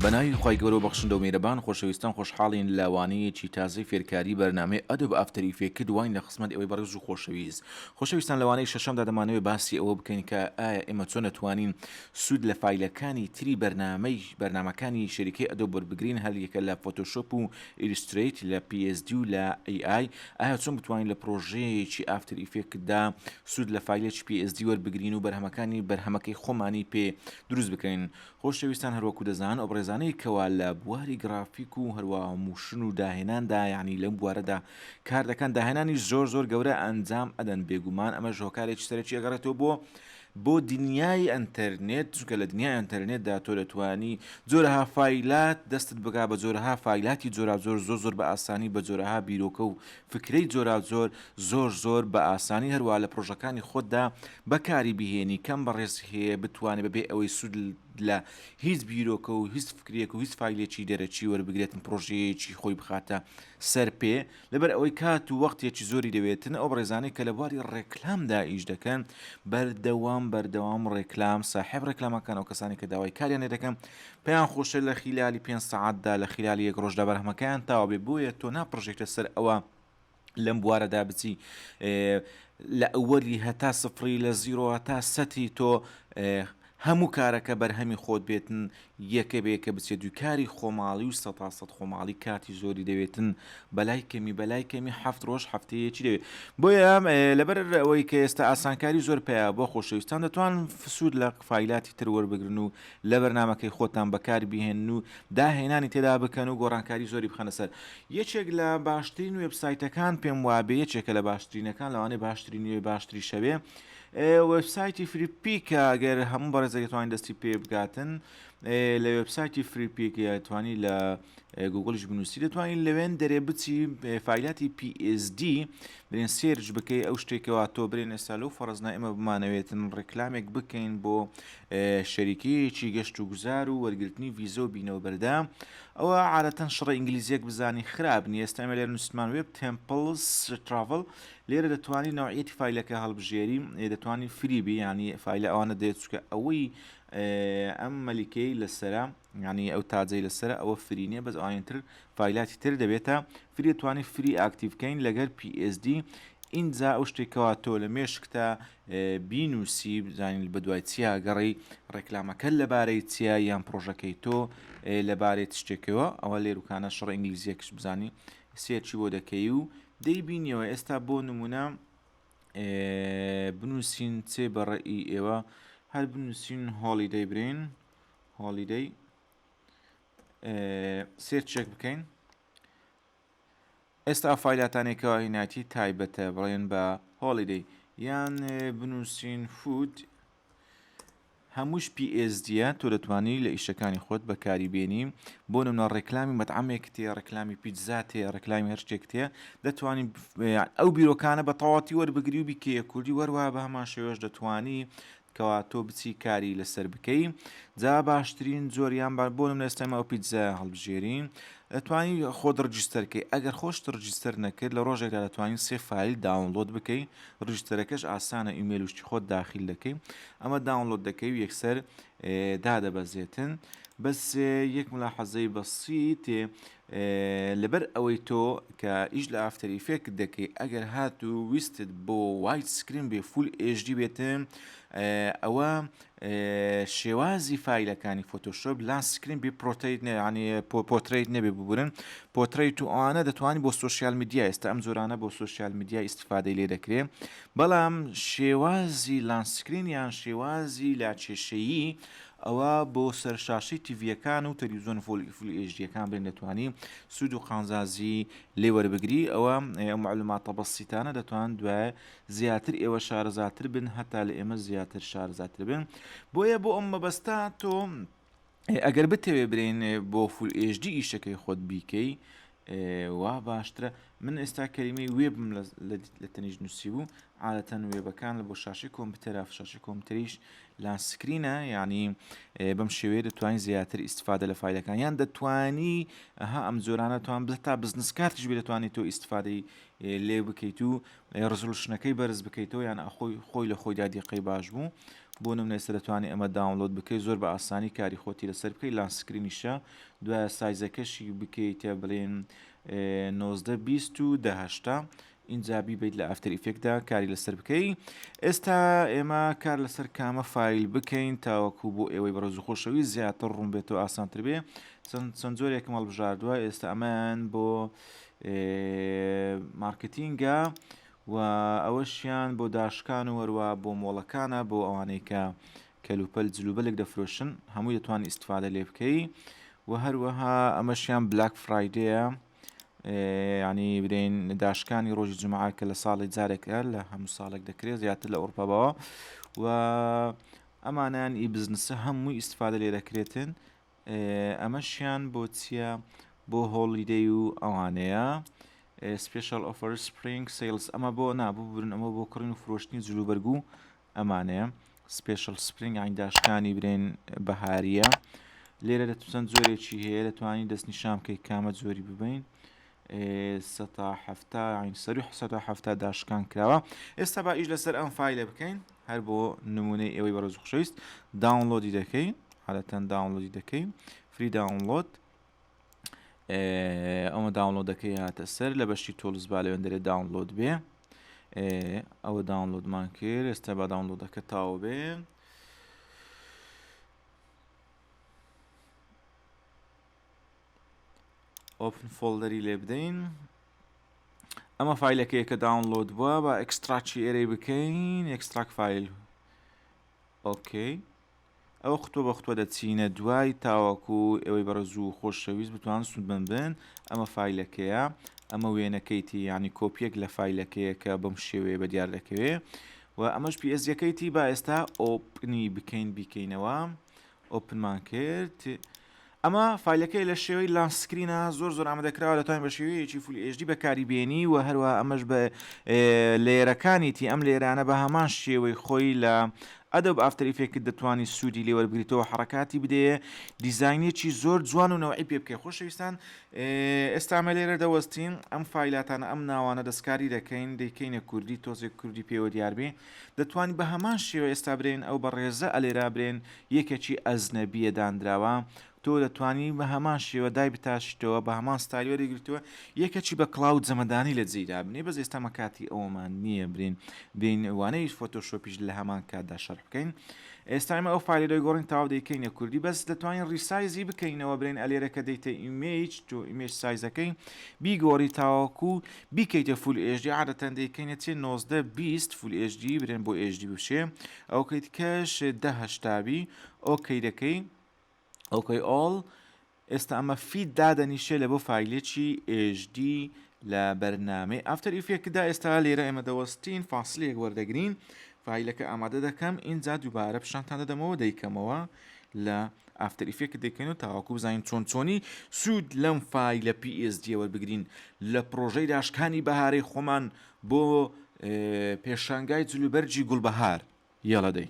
بەناوی خوای گەورەو بەخشندەو میرەبان خۆشەویستان خۆشحاڵین لە وانەیەکی تازەی فێرکاری بەرنامەی Adobe After Effects واین لە خزمەت ئێوەی بەڕێز و خۆشەویست. خۆشەویستان لە وانەی شەشەمدا دەمانەوێت باسی ئەوە بکەین کە ئایا ئێمە چۆن دەتوانین سوود لە فایلەکانی تری بەرنامەی بەرنامەکانی شەریکەی Adobe وەربگرین هەر یەکە لە Photoshop و Illustrator لە PSD و لە AI ئایا چۆن بتوانین لە پرۆژەیەکی After Effects دا سوود لە فایلێکی PSD وەربگرین و بەرهەمەکانی بەرهەمەکەی خۆمانی پێ دروست بکەین. خۆشەویستان هەروەکو دەزانن ئەو بەڕێزانەی کەوا لە بواری گرافیک و هەروا motion و داهێناندا یانی لەم بوارەدا کار دەکەن داهێنانی زۆر زۆر گەورە ئەنجام ئەدەن بێگومان ئەمەش هۆکارێکی سەرەکی ئەگەڕێتەوە بۆ بۆ دنیای ئەنتەرنێت چونکە لە دنیای ئەنتەرنێتدا تۆ دەتوانی جۆرەها فایلات دەستت بگا بە جۆرەها فایلاتی جۆراوجۆر زۆر زۆر بە ئاسانی بە جۆرەها بیرۆکە و فکرەی جۆراوجۆر زۆر زۆر بە ئاسانی هەروە لە پرۆژەکانی خۆتدا بەکاری بهێنی کەم بەڕێز هەیە بتوانێت بەبێ ئەوەی سوود لە هیچ بیرۆکە و هیچ فکرێک و هیچ فایلێکی دەرەکی وەربگرێتن پرۆژەیەکی خۆی بخاتە سەر پێ لەبەر ئەوەی کات و وەختێکی زۆری دەوێتن ئەو بەڕێزانەی کە لە بواری ڕێکلامدا ئیش دەکەن بەردەوام بەردەوام ڕێکلام ساحێب ڕێکلامەکان ئەو کەسانی کە داوای کاریان لێ دەکەن پێیان خۆشە لە خیلالی پێنج سەعاتدا لە خیلالی یەک ڕۆژدا بەرهەمەکەیان تەواو بێ بۆیە تۆ ناپڕژێیتە سەر ئەوە لەم بوارەدا بچی لە ئەوەلی هەتا سفری لە zero هەتا سەتی تۆ هەموو کارەکە بەرهەمی خۆت بێتن یەکە بە یەکە بچێت دووکاری خۆماڵی و سەتا سەد خۆماڵی کاتی زۆری دەوێتن بەلای کەمی بەلای کەمی حەفت ڕۆژ هەفتەیەکی دەوێت بۆیە لەبەر ئەوەی کە ئێستا ئاسانکاری زۆر پیا بۆ خۆشەویستان دەتوان سوود لە فایلاتی تر وەربگرن و لە بەرنامەکەی خۆتان بەکار بهێنن و داهێنانی تێدا بکەن و گۆڕانکاری زۆری بخەنە سەر. یەکێک لە باشترین وێبسایتەکان پێم وابێ یەکێکە لە باشترینەکان لەوانەیە باشترین وێ باشتریشە بێ وێبسایتی Freepik ە گەر هەموو بەڕێزێک دەتوانین دەستی پێ بگاتن لە وێبسایتی Freepik توانی لە گوگڵیش بنووسی دەتوانین لەوێن دەرێ بچی فایلاتی PSD برێن search بکەی ئەو شتێکەوە تۆ برێن ئێستا لەو فەرزنا ئێمە بمانەوێتن ڕێکلامێک بکەین بۆ شەریکەیەکی گەشت و گوزار و وەرگرتنی ڤیزە و بینەوە بەردا ئەوە عادەتەن شڕە ئینگلیزیەک بزانی خراپ نیە ئێستا ئێمە لێرە نووسمان web temples travel لێرە دەتوانی نوعیەتی فایلەکە هەڵبژێری دەتوانی free بی یعنی فایلە ئەوانە دێت چکە ئەوەی ئەم مەلیکەی لەسرە یعنی ئەو تاجەی لەسرە ئەوە free نیە بەس ئەوانی تر فایلاتی تر دەبێتە free توانی free active کەین لەگەر PSD ئینجا ئەو شتێکەوە تۆ لە مێشکتا بینوسی بزانین بەدوای چیا گەڕێی ڕێکلامەکە لەبارەی چیە یان پڕۆژەکەی تۆ لەبارەی چ شتێکەوە ئەوە لێروکانە شەڕ ئینگلیزیەکش بزانی search ی بۆ دەکەی و دەیبینیەوە ئێستا بۆ نمونە بنووسین چێ بە ڕێی ئێوە هەر بنووسین holiday برین holiday search ێک بکەین ئێستا ئەو فایلاتانەی کەوا هیناتی تایبەتە بڵێن بە holiday یان بنووسین food هەمووش PSD یە تۆ دەتوانی لە ئیشەکانی خۆت بەکاری بێنی بۆ نمونە ڕێکلامی مەتعەمێک تێ ڕێکلامی پیتزا تێ ڕێکلامی هەر شتێک تێ دەتوانی ئەو بیرۆکانە بە تەواتی وەربگری و بیکەیە کوردی وەروە بە هەمان شێوەش دەتوانی کەوا تۆ بچی کاری لەسەر بکەی جا باشترین جۆر یان با بۆ نمونە ئێستا ئێمە ئەو پیتزایە هەڵبژێرین دەتوانی خۆت register کەی ئەگەر خۆشت register نەکرد لە ڕۆژێکدا دەتوانین سێ فایل download بکەی register ەکەش ئاسانە ئیمێل و شتی خۆت داخیل دەکەی ئەمە download دەکەی و یەکسەر دادەبەزێتن بەس یەک ملاحەزەی بەسیت لەبەر ئەوەی تۆ کە ئیش لە After Effect دەکەی ئەگەر هات و ویستت بۆ wide screen بێ full HD بێتن ئەوە شێوازی فایلەکانی Photoshop land screen بی portrait ینی پۆتریت نەبێ ببورن پۆتریت و ئەوانە دەتوانانی بۆ social media ئێستا ئەم جۆرانە بۆ social media ئیسیفادەی لێ دەکرێ بەڵام شێوازی land screen یان شێوازی لاکێشەیی ئەوە بۆ سەر شاشەی تیڤیەکان و تەلویزیۆن full full HD یەکان بێن دەتوانی سوود و قانزازی لێ وەربگری ئەوە ئەو معلوماتە بەسیتانە دەتوان دوای زیاتر ئێوە شارەزاتر بن هەتا لە ئێمە زیاتر شارەزاتر بن بۆیە بۆ ئەم مەبەستە تۆ ئەگەر بتەوێ برێن بۆ full HD ئیشەکەی خۆت بیکەی وا باشترە من ئێستا کەلیمەی وێبم لە تەنیشت نووسی بوو عادەتەن وێبەکان لە بۆ شاشەی کۆمپیوتەرە شاشەی کۆمپیوتەریش land screen ە یعنی بەم شێوەیە دەتوانین زیاتر ئیسفادە لە فایلەکان یان دەتوانی ئەها ئەم جۆرانە توان تا business card یش بێ دەتوانیت تۆ ئیسفادەی لێ بکەیت و resolution ەکەی بەرز بکەیتەوە یان ئەخۆی خۆی لە خۆیدا دیقەی باش بوو. بۆ نمونە ئێستا دەتوانی ئەمە download بکەی زۆر بە ئاسانی کاری خۆتی لەسەر بکەی land screen یشە دوایە size ەکەشی بکەیتە بڵێن 19 20 و دەهشتا ئینجا بیبیت لە After Effect دا کاری لەسەر بکەی ئێستا ئێمە کار لەسەر کامە فایل بکەین تاوەکو بۆ ئێوەی بەڕێز و خۆشەوی زیاتر ڕوون بێتەوە ئاسانتر بێ چەند چەند جۆرێکم هەڵبژاردووە ئێستا ئەمەیان بۆ marketing ە و ئەوەشیان بۆ داشکان و هەروە بۆ مۆڵەکانە بۆ ئەوانەی کە کەلوپەل جلوبەرگ دەفرۆشن هەمووی دەتوانانی ئیسیفادە لێ بکەی و هەروەها ئەمەشیان Black Friday ە ینی برین داشکانی ڕۆژی جمعە کە لە ساڵی جارێکە لە هەموو ساڵێک دەکرێت زیاتر لە ئەوروپا باوە و ئەمانیان ئی business ە هەمووی ئیسیفادە لێ دەکرێتن ئەمەشیان بۆ چییە بۆ holiday و ئەوانەیە special offer spring sales ئەمە بۆ نابوو برن ئەمە بۆ کڕین و فرۆشتنی جلوبەرگ و ئەمانەیە special spring عین داشکانی برێن بەهاریە لێرە دە چەند جۆرێکی هەیە دەتوانین دەستنیشان بکەیت کامە جۆری ببین 170 عین سەروی 170 داشکان کراوە ئێستا با ئیش لەسەر ئەم فایلە بکەین هەر بۆ نمونەی ئێوەی بەڕێز خۆشەویست download ی دەکەین عادەتەن download ی دەکەین free download ئەمە download ەکەی هاتە سەر لە بەشی tools با لەوێن دەرێ download بێ ئەوە download مان کرد ئێستا با download ەکە تاو بێ open folder ی لێ بدەین ئەمە فایلەکەیە کە download بووە بە extract ی ئێرەی بکەین extract file okay ئەوە خوتوە بە خوتوە دەچینە دوای تاوەکو ئێوەی بەڕێز و خۆشەویست بتوان سوودمەند بن ئەمە فایلەکەیە ئەمە وێنەکەیتی یعنی کۆپیەک لە فایلەکەیە کە بەم شێوەیە بە دیار دەکەوێ و ئەمەش PSD ەکەیتی با ئێستا open ی بکەین بیکەینەوە open مان کرد ئەمە فایلەکەی لە شێوەی land screen ە زۆر زۆر ئامادەکراوە دەتوانین بە شێوەیەکی full HD بەکاری بێنی و هەروە ئەمەش بە layer ەکانیتی ئەم layer انە بە هەمان شێوەی خۆی لە Adobe After Effect دەتوانی سوودی لێ وەربگریتەوە حەڕەکاتی بدەیە دیزاینێکی زۆر جوان و نەوعی پێ بکەی خۆشەویستان ئێستا ئەمە لێرە دەوەستین ئەم فایلاتانە ئەم ناوانە دەستکاری دەکەین دەیکەینە کوردی تۆزێک کوردی پێوە دیار بێ دەتوانی بە هەمان شێوە ئێستا برێن ئەو بەڕێزە ئەلێرا برێن یەکەکی ئەجنەبیە دانراوە تۆ دەتوانی بە هەمان شێوە دای بتاشیتەوە بە هەمان ستایل وەریگرتووە یەکەکی بە کڵاو جەمەدانی لە جێی دابنێ بەس ئێستا مە کاتی ئەوەمان نییە برین بین وانەی فۆتۆشۆپیش لە هەمان کاتدا شەرح بکەین ئێستا ئێمە ئەو فایلە دەیگۆڕین تاو دەیکەینە کوردی بەس دەتوانین resize ی بکەینەوە برێن ئەلێرە کە دەیتە image تۆ image size ەکەی بیگۆڕی تاوەکو بیکەیتە full HD عادەتەن دەیکەینە چێ 19 20 full HD برێن بۆ HD بچێ ئەوکەیت کەش دە هەشتابی okay دەکەی okay all ئێستا ئەمە fit دادەنیشێ لە بۆ فایلێکی HD لە بەرنامەی After Effect دا ئێستا لێرە ئێمە دەوەستین فاسلەیەک وەردەگرین فایلەکە ئامادە دەکەم ئینجا دووبارە پیشانتان دەدەمەوە دەیکەمەوە لە After Effect دەکەین و تاوەکو بزانین چۆن چۆنی سوود لەم فایلە PSD وەربگرین لە پرۆژەی داشکانی بەهارەی خۆمان بۆ پێشانگای جلوبەرگی گوڵبەهار یەڵە دەی.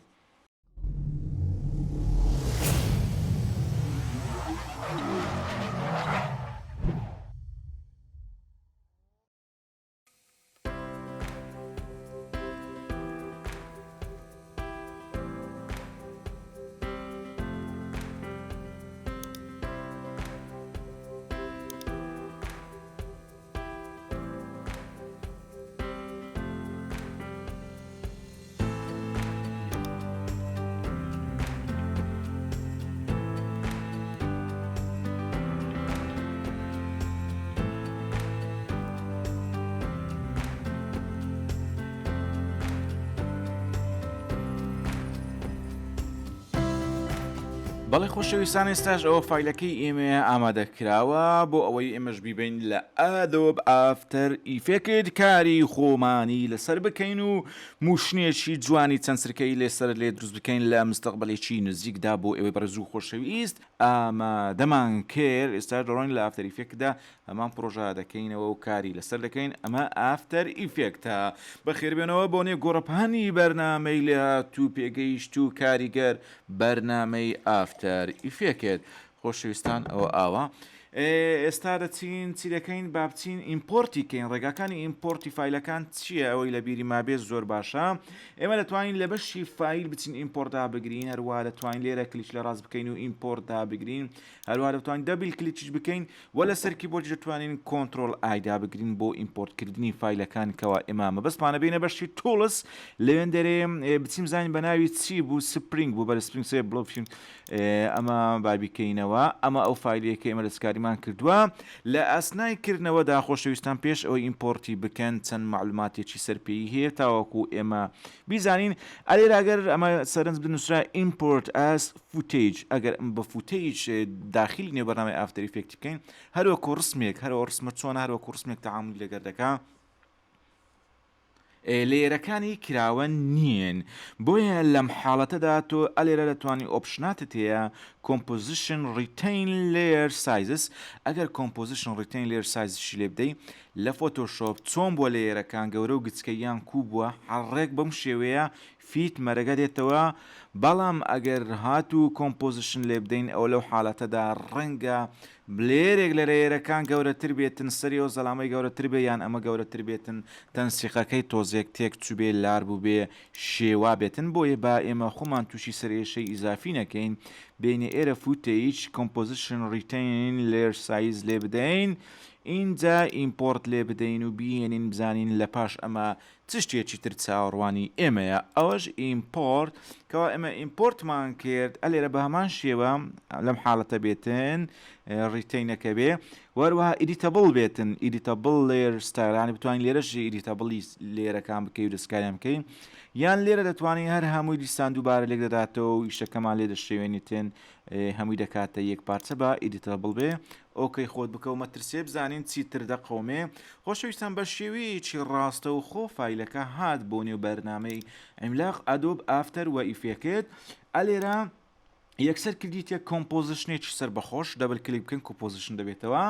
بەڵێ خۆشەویستان ئێستاش ئەوە فایلەکەی ئێمەیە ئامادە کراوە بۆ ئەوەی ئێمەش بیبین لە Adobe After Effect کاری خۆمانی لەسەر بکەین و motion ێکی جوانی چەند سرکەی لەسەر لێ دروست بکەین لە مستەقبلێکی نزیکدا بۆ ئێوەی بەڕێز و خۆشەویست ئامادەمان کرد ئێستا دەڕۆین لە After Effect دا هەمان پڕۆژە دەکەینەوە و کاری لەسەر دەکەین ئەمە After Effect ە بەخێربێنەوە بۆ نێو گۆڕەپانی بەرنامەی لێهاتوو پێگەیشتوو کاریگەر بەرنامەی After Effect خۆشەویستان ئەوە ئاوا. ئێستا دەچین چی دەکەین با بچین import ی کەین ڕێگاکانی import ی فایلەکان چییە ئەوەی لە بیری مابێت زۆر باشە ئێمە دەتوانین لە بەشی فایل بچین import دابگرین هەروە دەتوانین لێرە کلیک لە ڕاست بکەین و import دابگرین هەروە دەتوانین double click یش بکەین و لەسەر کیبۆردیش دەتوانین control I دابگرین بۆ import کردنی فایلەکان کەوا ئێمە مەبەستمانە بینە بەشی tools لەوێندەرێ بچیم زانین بە ناوی چی بوو spring بوو بەرە spring سێ بڵۆفین ئەمە با بیکەینەوە ئەمە ئەو فایلەیە کە ئێمە دەستکاریمان کردووە لە ئەسنای کردنەوەدا خۆشەویستان پێش ئەوەی import ی بکەن چەند معلوماتێکی سەرپێیی هەیە تاوەکو ئێمە بیزانین ئەلێرە ئەگەر ئەمە سەرنج بنووسرا import as footage ئەگەر ئەم بە footage داخلی نێو بەرنامەی After Effect ی بکەین هەروەکو ڕسمێک هەرەوە ڕسمە چۆنە هەروەکو ڕسمێک تەعاملی لەگەر دەکا layer ەکانی کراوە نین بۆیە لەم حاڵەتەدا تۆ ئەلێرە دەتوانی option اتت هەیە Composition Retain Layer Sizes ئەگەر Composition Retain Layer Sizes شی لێ بدەی لە فۆتۆشۆپ چۆن بووە layer ەکان گەورە و گچکە یان کوو بووە هەر ڕێک بەم شێوەیە fit مەرەگە دێتەوە بەڵام ئەگەر هاتوو composition لێ بدەین ئەوە لەو حاڵەتەدا ڕەنگە layer ێک لە layer ەکان گەورەتر بێتن سەری ئەو زەلامەی گەورەتر بێ یان ئەمە گەورەتر بێتن تەنسیقەکەی تۆزێک تێک چوبێ لار بووبێ شێوا بێتن بۆیە با ئێمە خۆمان تووشی سەرئێشەی ئیزافی نەکەین بێینە ئێرە footage composition retain layer size لێ بدەین ئینجا import لێ بدەین و بیهێنین بزانین لە پاش ئەمە چ شتێکی تر چاوەڕوانی ئێمەیە ئەوەش import کەوا ئێمە import مان کرد ئەلێرە بە هەمان شێوە لەم حاڵەتە بێتن retain ەکە بێ وەروەها editable بێتن editable layer style انی بتوانین لێرەش editable ی layer ەکان بکەی و دەستکاریان بکەین یان لێرە دەتوانین هەر هەمووی دیسان دووبارە لێک دەداتەوە و ئیشەکەمان لێ دەشێوێنیتن هەمووی دەکاتە یەک پارچە بە editable بێ okay خۆت بکە و مەترسێ بزانین چیتر دەقەومێ. خۆشەویستان بە شێوەیەکی ڕاستەوخۆ فایلەکە هات بۆ نێو بەرنامەی عیملاق Adobe After وە Effect ئەلێرە یەکسەر کردیتە composition ێکی سەربەخۆش double click بکەن composition دەبێتەوە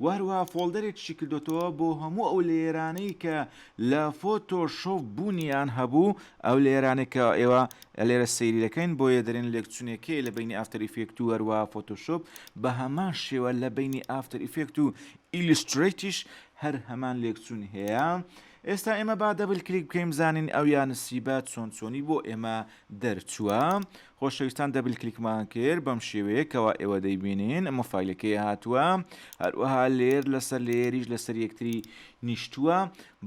و هەروەها folder ێکیشی کردۆتەوە بۆ هەموو ئەو layer انەی کە لە فۆتۆشۆپ بوونیان هەبوو ئەو layer انەی کە ئێوە لێرە سەیری دەکەین بۆیە دەرێن لێکچونێک هەیە لە بەینی After Effect و هەروەها فۆتۆشۆپ بە هەمان شێوە لە بەینی After Effect و Illustrator یش هەر هەمان لێکچون هەیە ئێستا ئێمە با double click بکەین بزانین ئەو یا نسیبە چۆن چۆنی بۆ ئێمە دەرچووە خۆشەویستان double click مان کرد بەم شێوەیە کەوا ئێوە دەیبینین ئەمە فایلەکەی هاتووە هەروەها layer لەسەر layer یش لەسەر یەکتری نیشتووە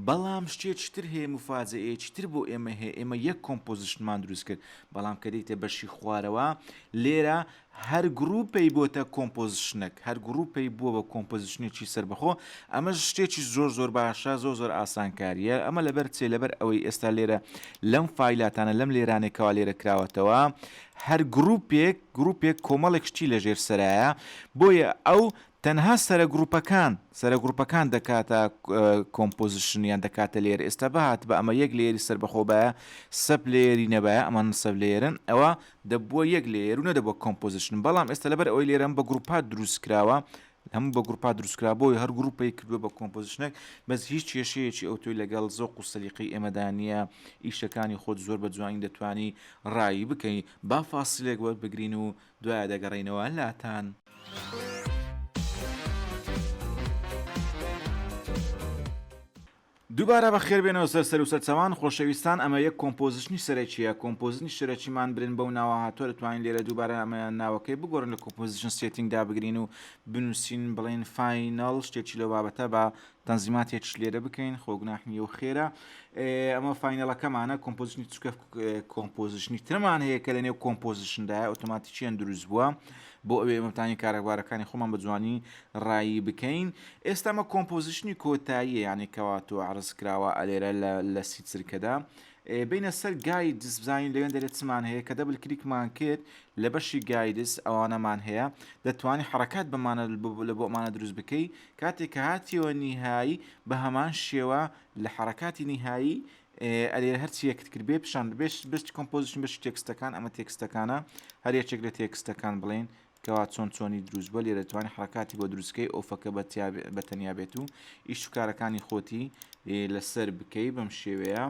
بەڵام شتێکی تر هەیە موفاجەئەیەکی تر بۆ ئێمە هەیە ئێمە یەک composition مان دروست کرد بەڵام کە دێیتە بەشی خوارەوە لێرە هەر گروپەی بۆتە composition ێک هەر گروپەی بووە بە composition ێکی سەربەخۆ ئەمە شتێکی زۆر زۆر باشە زۆر زۆر ئاسانکاریە ئەمە لەبەر چێ لەبەر ئەوەی ئێستا لێرە لەم فایلاتانە لەم layer انێکەوە لێرە کراوەتەوە هەر گروپێک گروپێک کۆمەڵێک شتی لەژێر سەرایە بۆیە ئەو تەنها سەرە گروپەکان سەرە گروپەکان دەکاتە composition یان دەکاتە layer ئێستا بهاتبا ئەمە یەک layer ی سەربەخۆ بایە sub layer ی نەبایە ئەمان sub layer ن ئەوە دەبووە یەک layer و نەدەبووە composition بەڵام ئێستا لەبەر ئەوەی layer ەم بە گروپات دروست کراوە هەموو بە گروپات دروست کرا بۆی هەر گروپێک کردووە بە composition ێک بەس هیچ کێشەیەکی ئەوتۆی لەگەڵ زۆق و سەلیقەی ئێمەدا نییە ئیشەکانی خۆت زۆر بە جوانی دەتوانی ڕایی بکەی با فاسلێک وەربگرین و دوایە دەگەڕێینەوە لاتان. دووبارە بەخێر بێنەوە سەر سەر و سەرچاوان خۆشەویستان ئەمە یەک composition ی سەرەکیە composition ی سەرەکیمان برن بەو ناوە هاتووە دەتوانین لێرە دووبارە ئەمە ناوەکەی بگۆڕن لە composition setting دابگرین و بنووسین بڵێن final شتێکی لەو بابەتە بە تەنزیماتێکیش لێرە بکەین خۆ گوناح نییە و خێرە ئەمە final ەکەمانە composition ی چکە composition ی ترمان هەیە کە لە نێو composition دایە ئۆتۆماتیکیان دروست بووە بۆ ئەوێ ئێمەتانی کارەبارەکانی خۆمان بە جوانی ڕایی بکەین ئێستا ئەمە composition ی کۆتاییە یعنی کەوا تۆ عرض کراوە ئەلێرە لە سی چرکەدا بینە سەر guides بزانین لەوێن دەرێت چمان هەیە کە double click مان کرد لە بەشی guides ئەوانەمان هەیە دەتوانانی حرەکات بەمانە لە بۆ ئەمانە دروست بکەی کاتێک کە هاتیەوە نیهایی بە هەمان شێوە لە حرەکاتی نیهایی ئەلێرە هەرچیەکت کرد بێ پیشان بێش بەشی composition بەشی تێکستەکان ئەمە تێکستەکانە هەر یەکێک لە تێکستەکان بڵێن کەوا چۆن چۆنی دروست بووە لێرە توانی حرەکاتی بۆ دروستکەی ئۆفەکە بە تەنیا بێت و ئیش و کارەکانی خۆتی لەسەر بکەی بەم شێوەیە.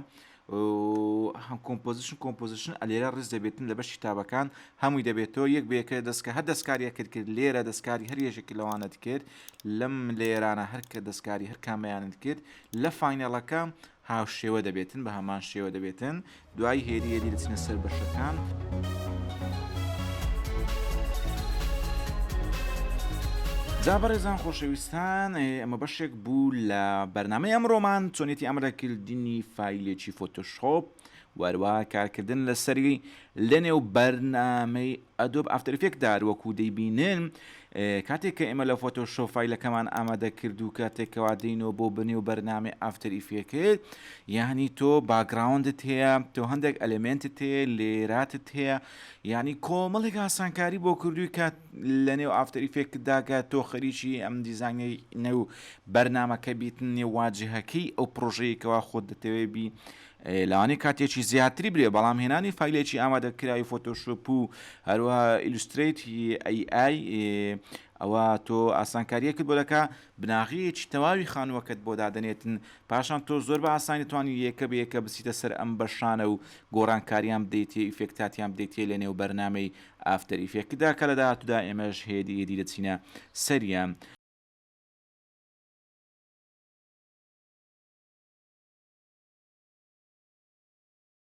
composition composition ئەلێرە ڕیز دەبێتن لە بەشی tab ەکان هەمووی دەبێتەوە یەک بە یەکە دەستکە هەر دەستکاریەکرد کرد لێرە دەستکاری هەر یەکێک لەوانەت کرد لەم layer انە هەر کە دەستکاری هەر کامەیانت کرد لە final ەکە هاوشێوە دەبێتن بە هەمان شێوە دەبێتن دوای هێدی هێدی دەچینە سەر بەشەکان. جا بەڕێزان خۆشەویستان ئەمە بەشێک بوو لە بەرنامەی ئەمڕۆمان چۆنیەتی ئامادەکردنی فایلێکی فۆتۆشۆپ وەروا کارکردن لەسەری لەنێو بەرنامەی Adobe After Effects دا وەکو دەیبینن کاتێک کە ئێمە لە فۆتۆشۆپ فایلەکەمان ئامادە کرد و کاتێک کەوا دێینەوە بۆ بەنێو بەرنامەی After Effects یعنی تۆ background ت هەیە تۆ هەندێک element ت هەیە layer اتت هەیە یعنی کۆمەڵێک ئاسانکاری بۆ کردووی کات لە نێو After Effects دا کە تۆ خەریکی ئەم دیزاینەی نێو بەرنامەکە بیت نێو واجهەکەی ئەو پرۆژەیە کەوا خۆت دەتەوێت بی لەوانەیە کاتێکی زیاتری برێ بەڵام هێنانی فایلێکی ئامادەکراوی فۆتۆشۆپ و هەروەها Illustrator AI ئەوە تۆ ئاسانکاریەکت بۆ دەکا بناغەیەکی تەواوی خانووەکەت بۆ دادەنێتن پاشان تۆ زۆر بە ئاسانی توانی یەکە بە یەکە بچیتە سەر ئەم بەشانە و گۆڕانکاریان بدەیتێ ئیفێکتاتیان بدەیتێ لە نێو بەرنامەی After Effects دا کە لە داهاتوودا ئێمەش هێدی هێدی دەچینە سەریان.